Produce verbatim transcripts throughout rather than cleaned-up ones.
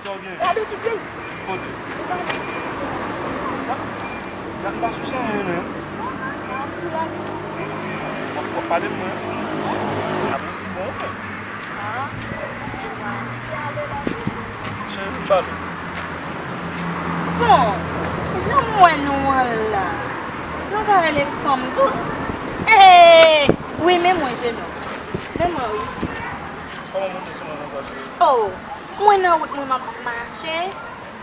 Sa w gen? Gade ti fi. Kote? Gade, m pa sou sa, non, men. W ap, w ap pale m, mwen. Apre si bon, mwen. Cheri, m pale. Bon, jan m wè nou an la, nou ka rele fanm tou. Hey! Wi, men mwen, jenòm. Men mwen, wi. Kòman w monte sou mwen konsa, cheri? Oh, mwen nan wout mwen, m ap mache.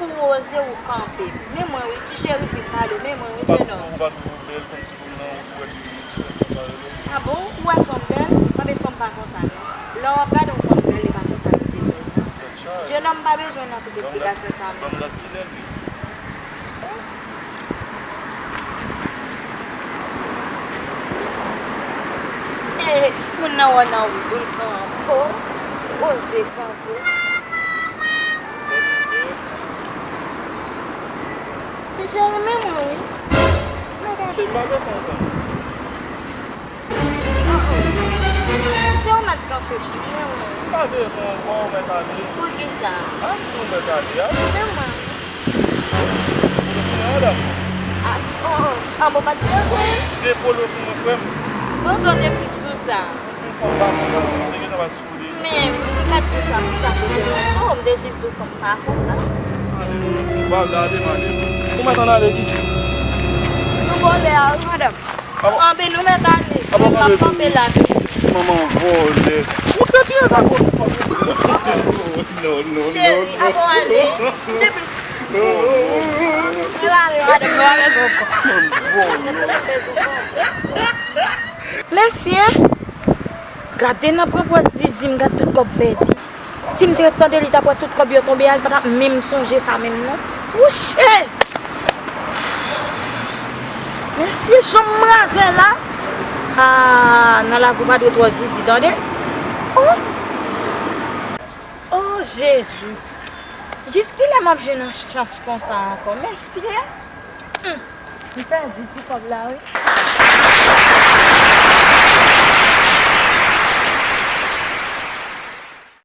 Pou oze ou kanpe. Men mwen wi, ti cheri, vin pale. Men mwen wi, jenòm. Ou pa twouve w bèl kòmsi pou m nan wout ou wè ti jèn konsa rele m? A bon? Ou wè fanm bèl? Anben, fanm pa konsa non. Lè w ap gade yon fanm bèl, li pa konsa li te bèl non. Tèt chaje. Jenòm pa bezwen nan tout esplikasyon sa menm. Ban m gad kilè l ye. Hey, moun nan wè w nan wout ou, l kanpe. Oze kanpe. Ti cheri, men mwen wi. Mwen tande, m pa bezwen tande. Se ou mèt kanpe pou mwen, wi. M pa bezwen ankò, ou mèt ale. Poukisa? A, ou mèt ale, a. Men mwen. Polo sou mwen, madanm. A, oh, oh. An, bon, pa t poze. De polo sou mwen, frè m. Poze w te plis sou sa. Ti fanm pa konn, ou te gentan bat sou li. Men, m pa t di sa pou sa te deranje w, m te jis di w fanm pa konsa. Ale, ou pa gade, m ale. Ou mèt ann ale, Didi. Nou vole a, wi, madanm. Anben, nou mèt ale. Mwen m ap kanpe la tou. Manman vòlè. Fout retire sa, non, non, non. Cheri, avan w ale, m te plis. Mwen ale, madanm, mwen ale ankò. Mesye, gade nan pran pòz zizi m, gad tout kòb pèdi. Si m te ret tande li, t ap wè tout kòb yo tonbe a, li pa t ap menm sonje sa menm non. Wouche! Mesye, jan m razè la. Ah, nan lavi w pa dwe twò zizi, tande. Oh! Oh, Jezi! Jiskilè m ap jwenn yon chans konsa ankò? Mesye! Hmm. M pèdi ti kòb la, wi.